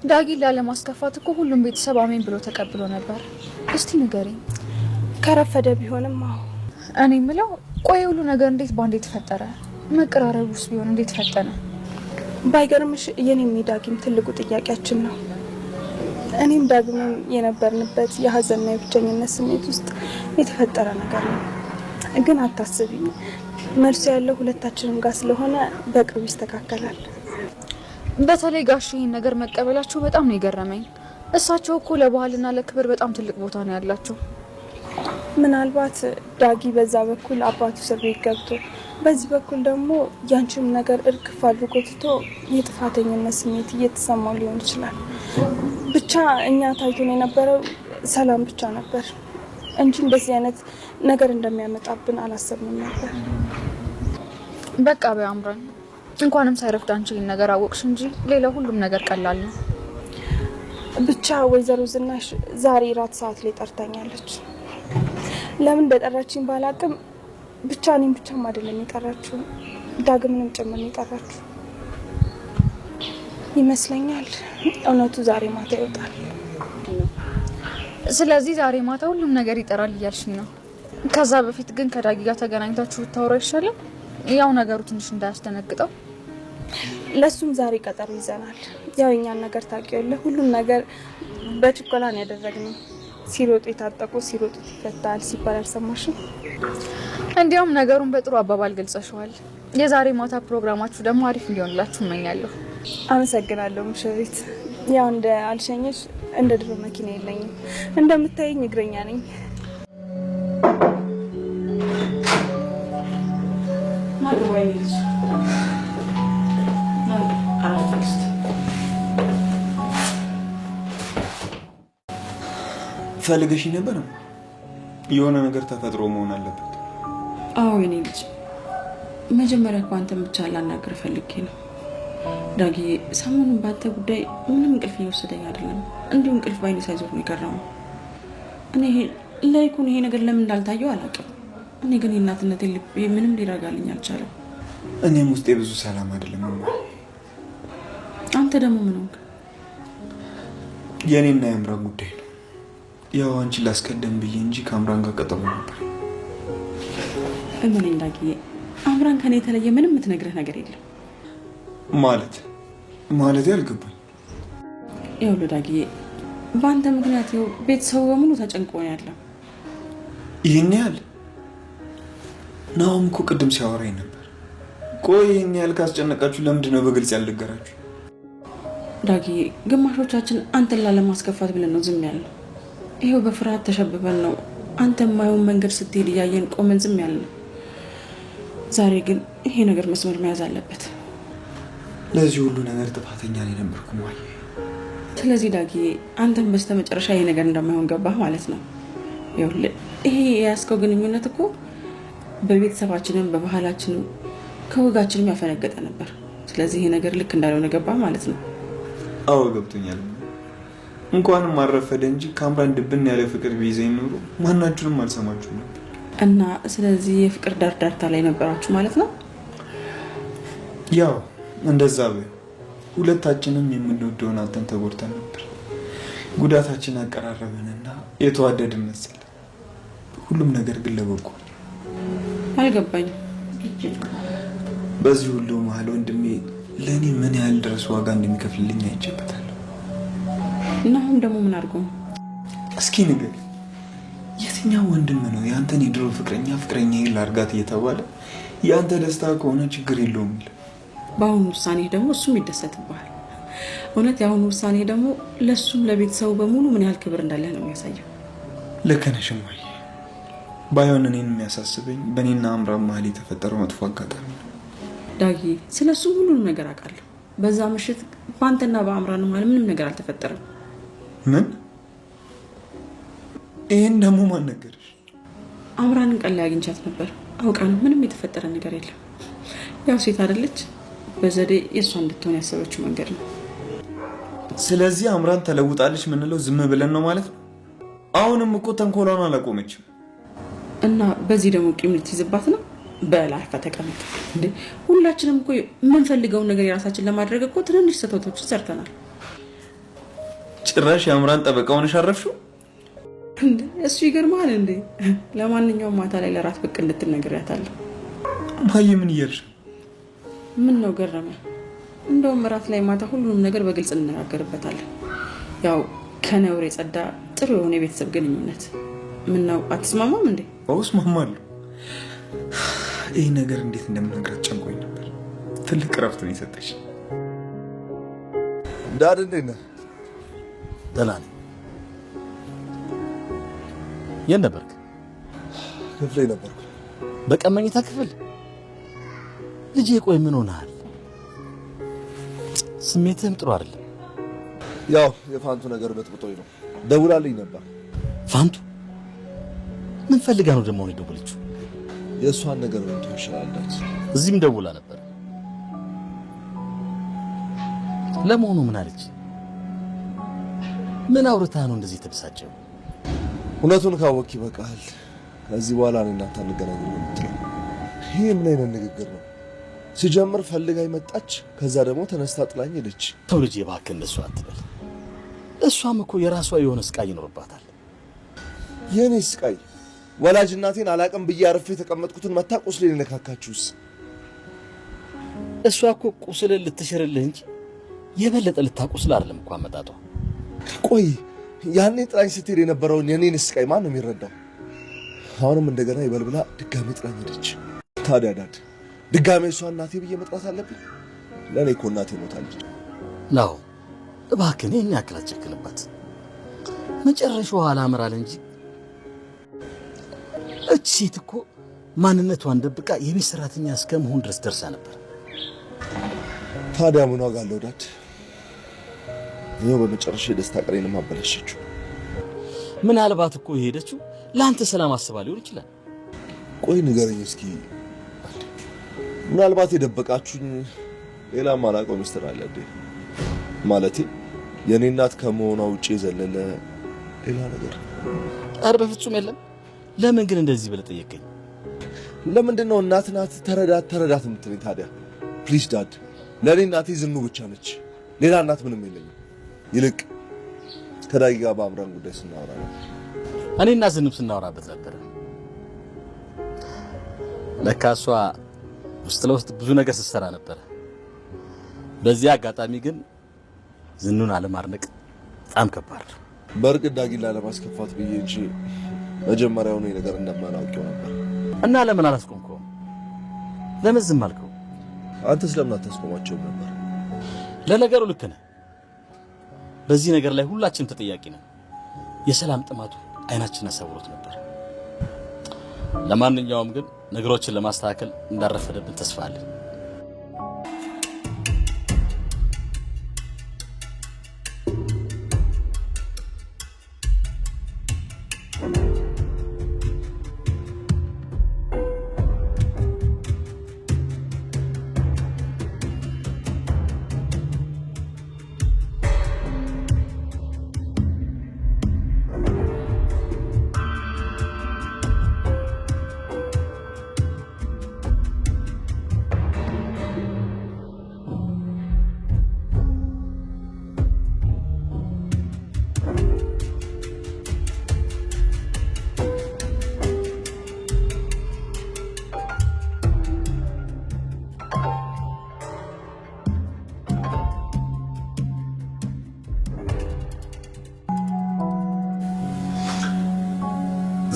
ዳጊን ላለማስከፋት እኮ ሁሉም ቤተሰብ አሜን ብሎ ተቀብሎ ነበር። እስቲ ንገሪኝ። ከረፈደ ቢሆንም አዎ። እኔ የምለው ቆይ ሁሉ ነገር እንዴት ባንዴ ተፈጠረ? መቀራረቡስ ቢሆን እንዴት ፈጠነ? ባይገርምሽ የኔም የዳጊም ትልቁ ጥያቄያችን ነው። እኔም ዳግምም የነበርንበት የሀዘንና የብቸኝነት ስሜት ውስጥ የተፈጠረ ነገር ነው። ግን አታስቢ፣ መልሱ ያለው ሁለታችንም ጋር ስለሆነ በቅርቡ ይስተካከላል። በተለይ ጋሽ ይህን ነገር መቀበላቸው በጣም ነው የገረመኝ። እሳቸው እኮ ለባህልና ለክብር በጣም ትልቅ ቦታ ነው ያላቸው። ምናልባት ዳጊ በዛ በኩል አባቱ እስር ቤት ገብቶ፣ በዚህ በኩል ደግሞ ያንቺንም ነገር እርግፍ አድርጎ ትቶ የጥፋተኝነት ስሜት እየተሰማው ሊሆን ይችላል። ብቻ እኛ ታይቶን የነበረው ሰላም ብቻ ነበር እንጂ እንደዚህ አይነት ነገር እንደሚያመጣብን አላሰብንም ነበር። በቃ በይ አምራን፣ እንኳንም ሳይረፍድ አንቺ ይህን ነገር አወቅሽ እንጂ ሌላ ሁሉም ነገር ቀላል ነው። ብቻ ወይዘሮ ዝናሽ ዛሬ እራት ሰዓት ላይ ጠርታኛለች። ለምን እንደጠራችኝ ባላቅም ብቻ እኔም ብቻም አይደለም የጠራችው፣ ዳግምንም ጭምር ነው የጠራችሁ ይመስለኛል። እውነቱ ዛሬ ማታ ይወጣል። ስለዚህ ዛሬ ማታ ሁሉም ነገር ይጠራል እያልሽኝ ነው? ከዛ በፊት ግን ከዳጊ ጋር ተገናኝታችሁ ብታወሩ አይሻልም? ያው ነገሩ ትንሽ እንዳያስደነግጠው። ለሱም ዛሬ ቀጠሮ ይዘናል። ያው የኛን ነገር ታውቂዋለህ፣ ሁሉም ነገር በችኮላ ነው ያደረግነው። ሲሮጡ የታጠቁ ሲሮጡት ይፈታል ሲባል አልሰማሽም? እንዲያውም ነገሩን በጥሩ አባባል ገልጸሽዋል። የዛሬ ማታ ፕሮግራማችሁ ደግሞ አሪፍ እንዲሆንላችሁ እመኛለሁ። አመሰግናለሁ ሙሽሪት። ያው እንደ አልሸኘሽ እንደ ድሮ መኪና የለኝም። እንደምታየኝ እግረኛ ነኝ። ፈልገሽ ነበር? የሆነ ነገር ተፈጥሮ መሆን አለበት። አዎ የኔ ልጅ፣ መጀመሪያ እኮ አንተን ብቻ ላናግር ፈልጌ ነው። ዳጊ፣ ሰሞኑን በአንተ ጉዳይ ምንም እንቅልፍ እየወሰደኝ አይደለም። እንዲሁ እንቅልፍ ባይኔ ሳይዞር ነው የቀረው። እኔ ላይኩን ይሄ ነገር ለምን እንዳልታየው አላውቅም። እኔ ግን የእናትነቴ ልቤ ምንም ሊረጋልኝ አልቻለም። እኔም ውስጤ ብዙ ሰላም አይደለም። አንተ ደግሞ ምን ሆንክ? የእኔና የአምራን ጉዳይ ነው። ያው አንቺን ላስቀደም ብዬ እንጂ ከአምራን ጋር ቀጠሮ ነበር። እመነኝ ዳጊዬ፣ አምራን ከኔ የተለየ ምንም የምትነግርህ ነገር የለም። ማለት ማለት አልገባኝ። ይኸውልህ ዳጊዬ፣ በአንተ ምክንያት ይኸው ቤተሰቡ በሙሉ ተጨንቆ ነው ያለው። ይህን ያህል ናሆም እኮ ቅድም ሲያወራኝ ነበር። ቆይ ይህን ያህል ካስጨነቃችሁ ለምንድን ነው በግልጽ ያልነገራችሁ? ዳጊዬ፣ ግማሾቻችን አንተን ላለማስከፋት ብለን ነው ዝም ያልነው። ይኸው በፍርሃት ተሸብበን ነው አንተ የማይሆን መንገድ ስትሄድ እያየን ቆመን ዝም ያልነው። ዛሬ ግን ይሄ ነገር መስመር መያዝ አለበት። ለዚህ ሁሉ ነገር ጥፋተኛ እኔ ነበርኩ ማየ። ስለዚህ ዳጊዬ፣ አንተም በስተመጨረሻ ይሄ ነገር እንደማይሆን ገባህ ማለት ነው። ይኸውልህ ይሄ የያዝከው ግንኙነት እኮ በቤተሰባችንም በባህላችንም ከወጋችንም ያፈነገጠ ነበር። ስለዚህ ይሄ ነገር ልክ እንዳልሆነ ገባህ ማለት ነው። አዎ ገብቶኛል። እንኳንም አረፈደ እንጂ ከአምራን ድብን ያለ ፍቅር ቢይዘኝ ኖሮ ማናችሁንም አልሰማችሁም ነበር። እና ስለዚህ የፍቅር ዳርዳርታ ላይ ነበራችሁ ማለት ነው? ያው እንደዛ በይው። ሁለታችንም የምንወደውን አጥተን ተጎድተን ነበር። ጉዳታችን አቀራረበንና የተዋደድን መሰለ። ሁሉም ነገር ግን ለበጎ። አልገባኝም። በዚህ ሁሉ መሀል ወንድሜ ለእኔ ምን ያህል ድረስ ዋጋ እንደሚከፍልልኝ አይቼበታለሁ። እና አሁን ደግሞ ምን አድርጎ ነው? እስኪ ንገር፣ የትኛው ወንድም ነው የአንተን የድሮ ፍቅረኛ ፍቅረኛ ላርጋት እየተባለ የአንተ ደስታ ከሆነ ችግር የለውም የሚል? በአሁኑ ውሳኔ ደግሞ እሱም ይደሰትብሃል። እውነት የአሁኑ ውሳኔ ደግሞ ለእሱም ለቤተሰቡ በሙሉ ምን ያህል ክብር እንዳለህ ነው የሚያሳየው። ልክ ነሽ እማዬ። ባይሆን እኔን የሚያሳስበኝ በእኔና አምራን መሀል የተፈጠረው መጥፎ አጋጣሚ ነው። ዳጊ፣ ስለ እሱም ሁሉንም ነገር አውቃለሁ። በዛ ምሽት በአንተና በአምራን መሀል ምንም ነገር አልተፈጠረም። ምን? ይህን ደግሞ ማን ነገረሽ? አምራንን ቀን ላይ አግኝቻት ነበር። አውቃ ነው። ምንም የተፈጠረ ነገር የለም። ያው ሴት አይደለች፣ በዘዴ የእሷ እንድትሆን ያሰበችው መንገድ ነው። ስለዚህ አምራን ተለውጣለች የምንለው ዝም ብለን ነው ማለት ነው? አሁንም እኮ ተንኮሏን አላቆመችም። እና በዚህ ደግሞ ቂም ልትይዝባት ነው? በል አርፈህ ተቀመጥ። እንዴ ሁላችንም እኮ የምንፈልገውን ነገር የራሳችን ለማድረግ እኮ ትንንሽ ስህተቶችን ሰርተናል። ጭራሽ የአምራን ጠበቃ ሆነሽ አረፍሽው? እንዴ እሱ ይገርማል እንዴ። ለማንኛውም ማታ ላይ ለራት ብቅ እንድትል ነግሬያታለሁ። ማየ ምን እያልሽ? ምን ነው ገረመ? እንደውም እራት ላይ ማታ ሁሉንም ነገር በግልጽ እንነጋገርበታለን። ያው ከነውር የጸዳ ጥሩ የሆነ የቤተሰብ ግንኙነት። ምን ነው አትስማማም እንዴ? አዎ እስማማለሁ። ይህ ነገር እንዴት እንደምነግራት ጨንቆኝ ነበር። ትልቅ እረፍት ነው የሰጠሽ። ዳድ እንዴት ነህ? ደህና ነኝ። የት ነበርክ? ክፍሌ ነበርኩ። በቀን መኝታ ክፍል? ልጄ ቆይ ምን ሆነሃል? ስሜትህም ጥሩ አይደለም። ያው የፋንቱ ነገር በጥብጦኝ ነው። ደውላልኝ ነበር። ፋንቱ ምን ፈልጋ ነው ደግሞ የደወለችው? የእሷን ነገር ብትሆን ይሻላል። እዚህም ደውላ ነበር። ለመሆኑ ምን አለች? ምን አውርታ ነው እንደዚህ የተበሳጨው? እውነቱን ካወቅክ ይበቃል። ከዚህ በኋላ እኔ እናንተ አንገናኝም ነው የምትለው። ይሄ ምን አይነት ንግግር ነው? ሲጀምር ፈልጋ መጣች፣ ከዛ ደግሞ ተነስታ ጥላኝ ሄደች። ተው ልጄ እባክህ እንደሱ አትበል። እሷም እኮ የራሷ የሆነ ስቃይ ይኖርባታል። የኔ ስቃይ ወላጅ እናቴን አላቅም ብዬ አርፌ የተቀመጥኩትን መታ ቁስሌን ነካካችሁስ? እሷ እኮ ቁስልን ልትሽርልህ እንጂ የበለጠ ልታቆስል አይደለም እኮ አመጣጧ። ቆይ ያኔ ጥላኝ ስትሄድ የነበረውን የኔን ስቃይ ማን ነው የሚረዳው? አሁንም እንደገና ይበልብላ ድጋሜ ጥላኝ ሄደች። ታዲያ dad ድጋሜ እሷ እናቴ ብዬ መጥራት አለብኝ? ለእኔ እኮ እናቴ ሞታለች። ናው እባክህን ይህን ያክል አትጨክንባት። መጨረሻው አላምራል እንጂ እች ሴት እኮ ማንነቷን ደብቃ የቤት ሰራተኛ እስከ መሆን ድረስ ደርሳ ነበር። ታዲያ ምን ዋጋ አለው dad? ይኸው በመጨረሻ የደስታ ቀኔንም አበላሸችው። ምናልባት እኮ የሄደችው ለአንተ ሰላም አስባ ሊሆን ይችላል። ቆይ ንገረኝ እስኪ፣ ምናልባት የደበቃችሁኝ ሌላም አላውቀው ሚስጥር አለ እንዴ? ማለቴ የኔ እናት ከመሆኗ ውጪ የዘለለ ሌላ ነገር? ኧረ በፍጹም የለም። ለምን ግን እንደዚህ ብለህ ጠየቀኝ? ለምንድን ነው እናት ናት ተረዳት ተረዳት የምትለኝ ታዲያ? Please dad፣ ለእኔ እናቴ ዝኑ ብቻ ነች። ሌላ እናት ምንም የለኝም። ይልቅ ከዳጊ ጋር በአምራን ጉዳይ ስናወራ ነው። እኔና ዝኑም ስናወራበት ነበረ። ለካ እሷ ውስጥ ለውስጥ ብዙ ነገር ስትሰራ ነበረ። በዚህ አጋጣሚ ግን ዝኑን አለማድነቅ በጣም ከባድ ነው። በእርግጥ ዳጊን ላለማስከፋት ብዬ እንጂ መጀመሪያውኑ ነገር እንደማላውቀው ነበር። እና ለምን አላስቆምከውም? ለምን ዝም አልከው? አንተስ ለምን አታስቆማቸውም ነበር? ለነገሩ ልክ ነህ። በዚህ ነገር ላይ ሁላችንም ተጠያቂ ነን። የሰላም ጥማቱ አይናችንን አሳውሮት ነበር። ለማንኛውም ግን ነገሮችን ለማስተካከል እንዳረፈደብን ተስፋ አለን።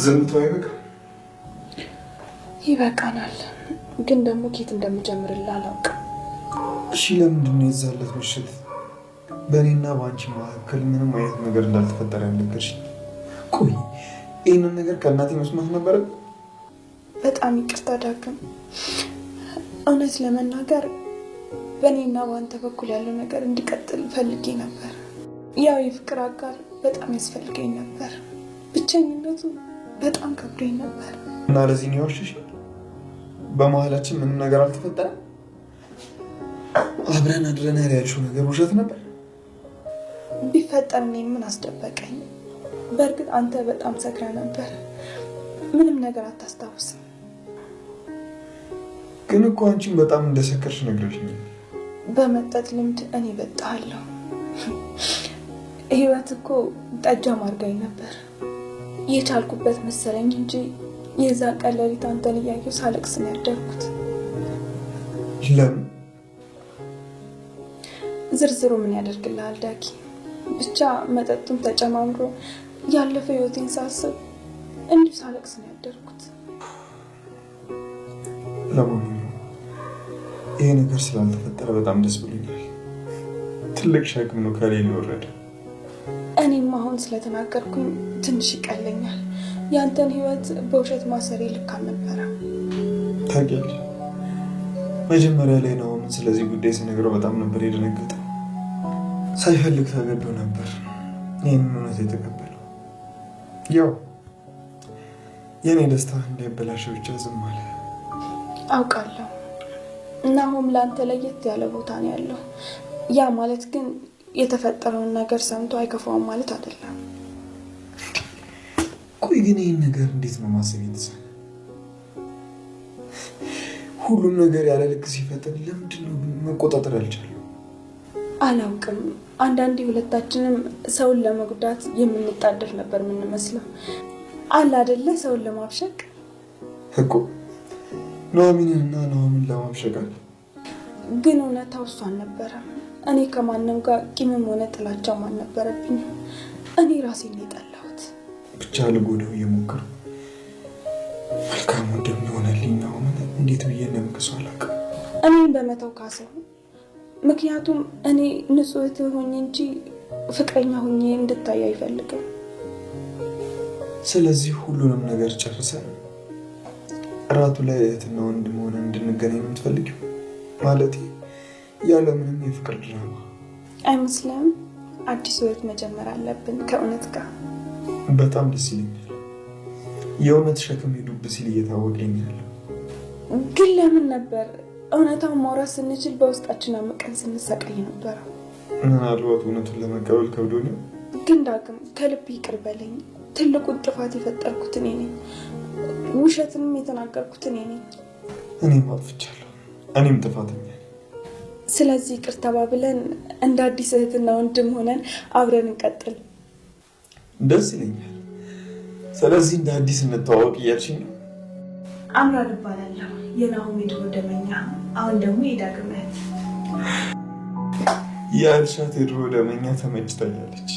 ዝምታው አይበቃም? ይበቃናል። ግን ደግሞ ኬት እንደምጀምርልህ አላውቅም። እሺ ለምንድን ነው የዛን ዕለት ምሽት በእኔና በአንቺ መካከል ምንም አይነት ነገር እንዳልተፈጠረ ያልነገርሽኝ? ቆይ ይህንን ነገር ከእናቴ መስማት ነበረብኝ? በጣም ይቅርታ ዳግም። እውነት ለመናገር በእኔና በአንተ በኩል ያለው ነገር እንዲቀጥል ፈልጌ ነበር። ያው የፍቅር አጋር በጣም ያስፈልገኝ ነበር። ብቸኝነቱ በጣም ከብዶኝ ነበር። እና ለዚህ ነው የዋሸሽኝ? በመሀላችን ምንም ነገር አልተፈጠረም? አብረን አድረናል ያልሽው ነገር ውሸት ነበር? ቢፈጠር እኔ ምን አስደበቀኝ? በእርግጥ አንተ በጣም ሰክረህ ነበር፣ ምንም ነገር አታስታውስም። ግን እኮ አንቺም በጣም እንደሰከርሽ ነግረሽኛል። በመጠጥ ልምድ እኔ በጣለሁ። ህይወት እኮ ጠጃም አድርጋኝ ነበር። የቻልኩበት መሰለኝ እንጂ የዛን ቀን ሌሊት አንተን እያየሁ ሳለቅስ ነው ያደርኩት። ለምን? ዝርዝሩ ምን ያደርግልሃል ዳጊ? ብቻ መጠጡም ተጨማምሮ ያለፈ ህይወቴን ሳስብ እንዲሁ ሳለቅስ ነው ያደርኩት። ለማንኛውም ይሄ ነገር ስላልተፈጠረ በጣም ደስ ብሎኛል። ትልቅ ሸክም ነው ከላይ የወረደ። እኔም አሁን ስለተናገርኩኝ ትንሽ ይቀለኛል። ያንተን ህይወት በውሸት ማሰሬ ልክ አልነበረም። ታውቂያለሽ፣ መጀመሪያ ላይ ነው ምን ስለዚህ ጉዳይ ስነግረው በጣም ነበር የደነገጠው። ሳይፈልግ ተገዶ ነበር ይህንን እውነት የተቀበለው። ያው የእኔ ደስታ እንዳይበላሽ ብቻ ዝም አለ። አውቃለሁ። ናሆም ለአንተ ለየት ያለ ቦታ ነው ያለው። ያ ማለት ግን የተፈጠረውን ነገር ሰምቶ አይከፋውም ማለት አይደለም። ቆይ ግን ይህን ነገር እንዴት ነው ማሰብ የተሳነው? ሁሉም ነገር ያለ ልክ ሲፈጥን ለምንድን ነው መቆጣጠር ያልቻለው? አላውቅም። አንዳንዴ ሁለታችንም ሰውን ለመጉዳት የምንጣደፍ ነበር የምንመስለው። አለ አይደለ? ሰውን ለማብሸቅ እኮ ኑሐሚንና ኑሐሚን ለማብሸቅ። ግን እውነታው እሱ አልነበረም። እኔ ከማንም ጋር ቂምም ሆነ ጥላቻም አልነበረብኝም። እኔ ራሴን ነው የጠላሁት። ብቻ ልጎዳው እየሞከርኩ መልካም ወንድም የሆነልኝ ናሆምን እንዴት ብዬ እንደምክሰው አላውቅም። እኔን በመተው ካሰው። ምክንያቱም እኔ ንጹህ እህት ሆኜ እንጂ ፍቅረኛ ሆኜ እንድታይ አይፈልግም። ስለዚህ ሁሉንም ነገር ጨርሰን እራቱ ላይ እህትና ወንድም ሆነን እንድንገናኝ የምትፈልጊው? ማለቴ ያለምንም የፍቅር ድራማ አይመስልም? አዲስ ህይወት መጀመር አለብን ከእውነት ጋር። በጣም ደስ ይለኛል። የእውነት ሸክም ሄዱብ ሲል እየታወቀኝ ያለው። ግን ለምን ነበር እውነታውን ማውራት ስንችል በውስጣችን አምቀን ስንሰቃይ ነበረው? ምናልባት እውነቱን ለመቀበል ከብዶኝ። ግን ዳግም ከልብ ይቅር በለኝ። ትልቁን ጥፋት የፈጠርኩት እኔ ነኝ። ውሸትንም የተናገርኩት እኔ ነኝ። እኔም አጥፍቻለሁ። እኔም ጥፋተኛ ነኝ። ስለዚህ ይቅር ተባብለን እንደ አዲስ እህትና ወንድም ሆነን አብረን እንቀጥል። ደስ ይለኛል። ስለዚህ እንደ አዲስ እንተዋወቅ እያልሽኝ ነው? አምራን እባላለሁ። የናሆም የድሮ ደመኛ፣ አሁን ደግሞ የዳግም እህት። የአልሻት የድሮ ደመኛ ተመችታኛለች።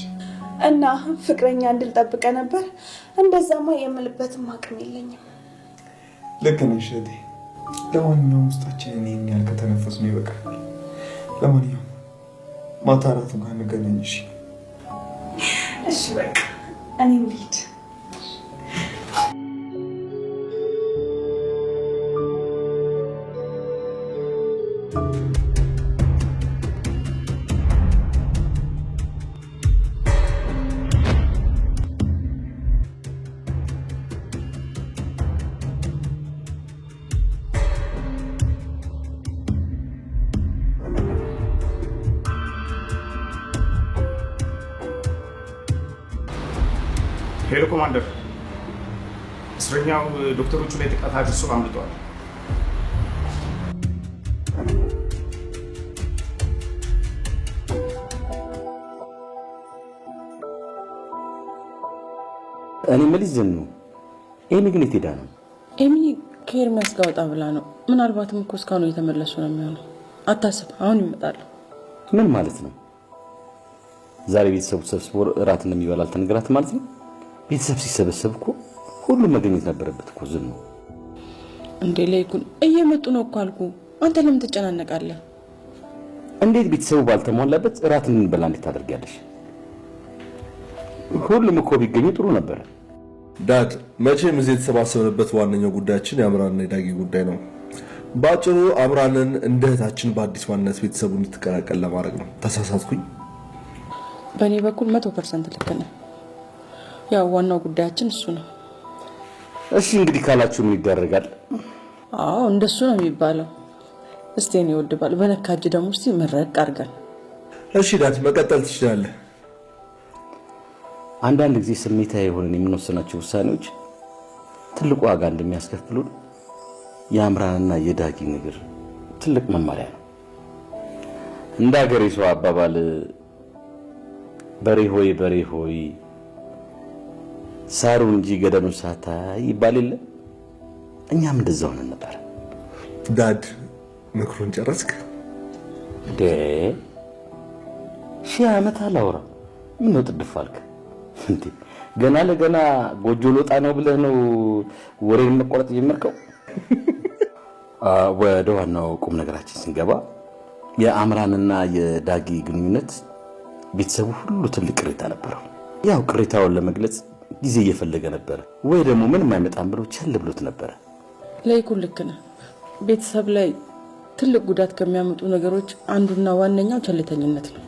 እና ፍቅረኛ እንድል ጠብቀ ነበር። እንደዛማ የምልበትም አቅም የለኝም። ልክ ነሽ እህቴ። ለማንኛውም ውስጣችንን ይህን ያህል ከተነፈስነው ነው ይበቃል። ለማንኛውም ማታ እራት ጋር እንገናኝ። እሺ? እሺ በቃ እኔም ልሂድ። Hello ኮማንደር፣ እስረኛው ዶክተሮቹ ላይ ጥቃት አድርሶ አምልጧል። እኔ የምልሽ ዝም ነው። ኤሚ ግን የት ሄዳ ነው? ኤሚ ከኤርሚያስ ጋር ወጣ ብላ ነው። ምናልባትም እኮ እስካሁን እየተመለሱ ነው የሚሆነው። አታስብ፣ አሁን ይመጣሉ። ምን ማለት ነው? ዛሬ ቤተሰቡ ተሰብስቦ እራት እንደሚበላ አልተነገራትም ማለት ነው? ቤተሰብ ሲሰበሰብ እኮ ሁሉም መገኘት ነበረበት እኮ። ዝም ነው እንዴ? ለይኩን እየመጡ ነው እኮ አልኩ። አንተ ለምን ትጨናነቃለህ? እንዴት ቤተሰቡ ባልተሟላበት እራት እንድንበላ እንዴት ታደርጊያለሽ? ሁሉም እኮ ቢገኙ ጥሩ ነበር። Dad፣ መቼም እዚህ የተሰባሰብንበት ዋነኛው ጉዳያችን የአምራንና የዳጊ ጉዳይ ነው። በአጭሩ አምራንን እንደ እህታችን በአዲስ ማንነት ቤተሰቡ እንድትቀላቀል ለማድረግ ነው። ተሳሳትኩኝ? በእኔ በኩል 100% ልክ ነህ። ያው ዋናው ጉዳያችን እሱ ነው። እሺ እንግዲህ ካላችሁ ምን ይደረጋል? አዎ እንደሱ ነው የሚባለው። እስቲ እኔ ወድባል በነካጅ ደግሞ እስቲ መረቅ አድርገን። እሺ ዳድ፣ መቀጠል ትችላለህ። አንዳንድ ጊዜ ስሜታዊ የሆነን የምንወስናቸው ውሳኔዎች ትልቅ ዋጋ እንደሚያስከፍሉን የአምራንና የዳጊ ነገር ትልቅ መማሪያ ነው። እንደ ሀገሬ ሰው አባባል በሬ ሆይ በሬ ሆይ ሳሩን እንጂ ገደሉን ሳታይ ይባል የለ። እኛም እንደዛ ሆነን ነበር። Dad፣ ምክሩን ጨረስክ? ሺህ ዓመት አላወራ። ምን ነው ጥድፍ አልክ እንዴ? ገና ለገና ጎጆ ልወጣ ነው ብለህ ነው ወሬን መቆረጥ ጀመርከው? ወደ ዋናው ቁም ነገራችን ስንገባ የአምራንና የዳጊ ግንኙነት ቤተሰቡ ሁሉ ትልቅ ቅሬታ ነበረው። ያው ቅሬታውን ለመግለጽ ጊዜ እየፈለገ ነበር፣ ወይ ደግሞ ምንም አይመጣም ብሎ ቸል ብሎት ነበር። ለይኩን ልክ ነህ። ቤተሰብ ላይ ትልቅ ጉዳት ከሚያመጡ ነገሮች አንዱና ዋነኛው ቸልተኝነት ነው።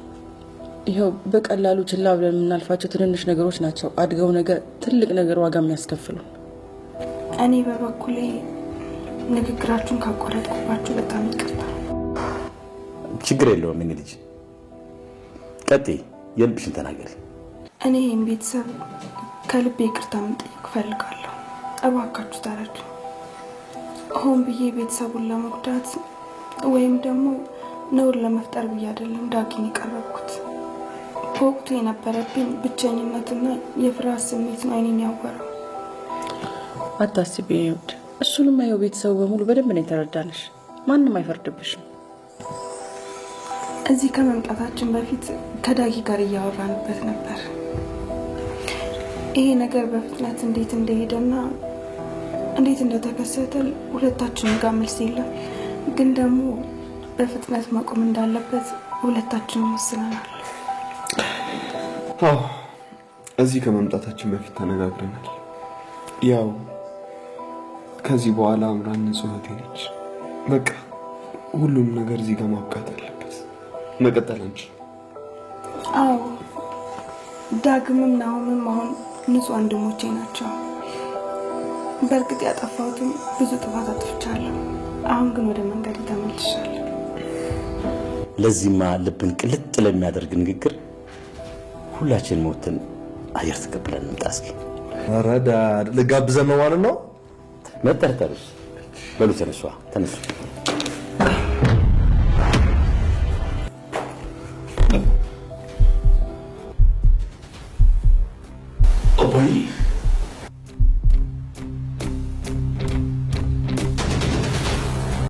ይኸው በቀላሉ ችላ ብለን የምናልፋቸው ትንንሽ ነገሮች ናቸው አድገው ነገር ትልቅ ነገር ዋጋ የሚያስከፍሉ። እኔ በበኩሌ ንግግራችሁን ካቋረጥኩባችሁ በጣም ይቅርታ። ችግር የለውም የኔ ልጅ፣ ቀጥይ፣ የልብሽን ተናገሪ። እኔ ይህን ቤተሰብ ከልቤ ይቅርታ መጠየቅ እፈልጋለሁ። እባካችሁ ተረዱ። ሆን ብዬ ቤተሰቡን ለመጉዳት ወይም ደግሞ ነውር ለመፍጠር ብዬ አይደለም ዳጊን የቀረብኩት። በወቅቱ የነበረብኝ ብቸኝነትና የፍርሃት ስሜት ነው አይኔን ያወረው። አታስቢ የኔ ውድ፣ እሱንማ ይኸው ቤተሰቡ በሙሉ በደንብ ነው የተረዳንሽ። ማንም አይፈርድብሽም። እዚህ ከመምጣታችን በፊት ከዳጊ ጋር እያወራንበት ነበር። ይሄ ነገር በፍጥነት እንዴት እንደሄደና እንዴት እንደተከሰተ ሁለታችንም ጋር መልስ የለም። ግን ደግሞ በፍጥነት መቆም እንዳለበት ሁለታችንም ወስነናል። አዎ፣ እዚህ ከመምጣታችን በፊት ተነጋግረናል። ያው ከዚህ በኋላ አምራን ንጹህ እህቴ ነች። በቃ ሁሉም ነገር እዚህ ጋር ማብቃት አለበት። መቀጠል አንችልም። አዎ፣ ዳግምም ናሆምም አሁን ንጹህ ወንድሞቼ ናቸው። በእርግጥ ያጠፋሁትም ብዙ ጥፋት አጥፍቻለሁ። አሁን ግን ወደ መንገድ ተመልሻለሁ። ለዚህማ ልብን ቅልጥ ለሚያደርግ ንግግር ሁላችን ሞትን አየር ተቀብለን እንምጣ እስኪ። ኧረ ዳድ ልጋብዘን ነው ማለት ነው? መጠርጠሩስ? በሉ ተነሷ፣ ተነሱ።